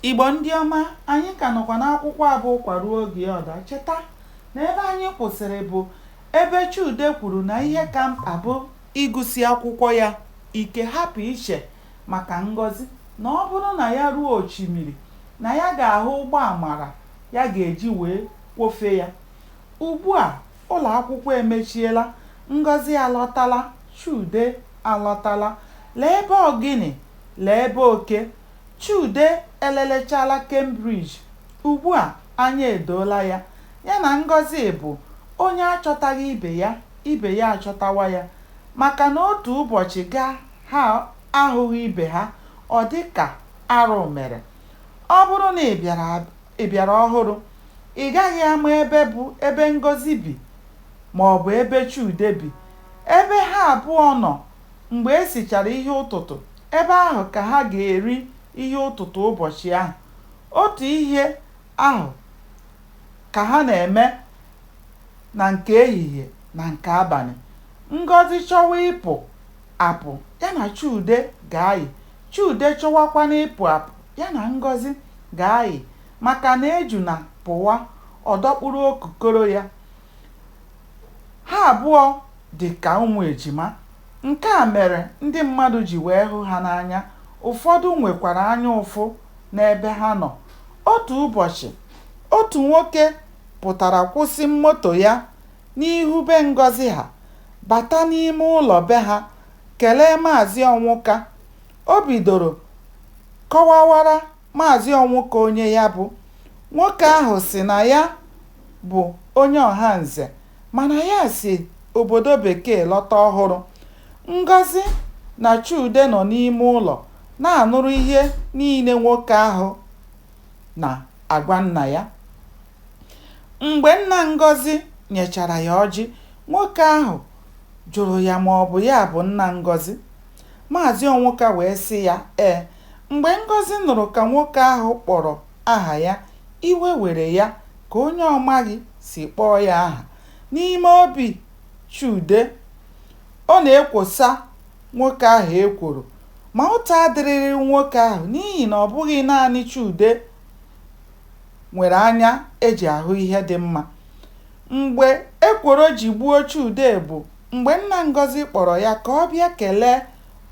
Igbo ndị ọma, anyị ka nọkwa n'akwụkwọ a bụ Ụkwa Ruo Oge Ya Ọ Daa. Cheta na ebe anyị kwụsịrị bụ ebe Chude kwuru na ihe ka mkpa bụ ịgụsi akwụkwọ ya ike hapụ iche maka Ngọzi na ọ bụrụ na ya ruo ochimiri na ya ga-ahụ ụgbọ amara ya ga-eji wee kwofe ya. Ugbu a ụlọakwụkwọ emechiela, Ngọzi alọtala, Chude alọtala. Lee ebe ọgịnị, lee ebe oke. Chude elelechala Cambridge. Ugbu a anya edoola ya. Ya na Ngọzi bụ onye achọtaghị ibe ya, ibe ya achọtawa ya. Maka na otu ụbọchị gaa ha ahụghị ibe ha, ọ dị ka arụ mere. Ọ bụrụ na ị bịara ọhụrụ, ị gaghị ama ebe bụ ebe Ngọzi bi maọbụ ebe Chude bi. Ebe ha abụọ nọ mgbe e sichara ihe ụtụtụ, ebe ahụ ka ha ga-eri ihe ụtụtụ ụbọchị ahụ. Otu ihe ahụ ka ha na-eme na nke ehihie na nke abalị. Ngọzi chọwa ịpụ apụ, ya na Chude ga-ayị. Chude chọwakwanụ ịpụ apụ, ya na Ngọzi ga-ayị maka na ejuna pụwa, ọ dọkpụrụ okokoro ya. Ha abụọ dị ka ụmụ ejima. Nke a mere ndị mmadụ ji wee hụ ha n'anya. Ụfọdụ nwekwara anya ụfụ n'ebe ha nọ. Otu ụbọchị, otu nwoke pụtara kwụsị moto ya n'ihu be Ngọzi ha, bata n'ime ụlọ be ha kelee Maazị Ọnwụka. O bidoro kọwawara Maazị Ọnwụka onye ya bụ. Nwoke ahụ sị na ya bụ onye Ọhanze mana ya si obodo bekee lọta ọhụrụ. Ngọzi na Chude nọ n'ime ụlọ na-anụrụ ihe niile nwoke ahụ na-agwa nna ya. Mgbe nna Ngọzi nyechara ya ọjị, nwoke ahụ jụrụ ya ma ọ bụ ya bụ nna Ngọzi. Maazị Ọnwụka wee sị ya ee. Mgbe Ngọzi nụrụ ka nwoke ahụ kpọrọ aha ya, iwe were ya ka onye ọ maghị si kpọọ ya aha. N'ime obi Chude, ọ na-ekwosa nwoke ahụ ekworo. Ma ụta adịrịghị nwoke ahụ n'ihi na ọ bụghị naanị Chude nwere anya e ji ahụ ihe dị mma. Mgbe ekworo ji gbuo Chude bụ mgbe nna Ngọzi kpọrọ ya ka ọ bịa kelee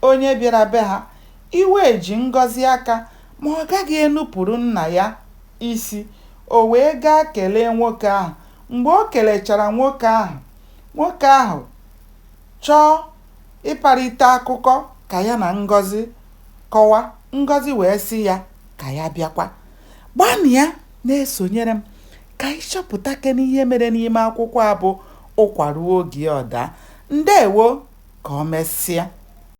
onye bịara be ha. Iwe ji Ngọzi aka ma ọ gaghị enupụrụ nna ya isi, o wee gaa kelee nwoke ahụ. Mgbe o kelechara nwoke ahụ, nwoke ahụ chọọ ịkparịta akụkọ ka ya na Ngọzi kọwa, Ngọzi wee sị ya ka ya bịakwa. Gbanịa na-esonyere m ka anyị chọpụtakene ihe mere n'ime akwụkwọ a bụ Ụkwa Ruo Oge Ya Ọ Daa. Ndewo, ka o mesịa.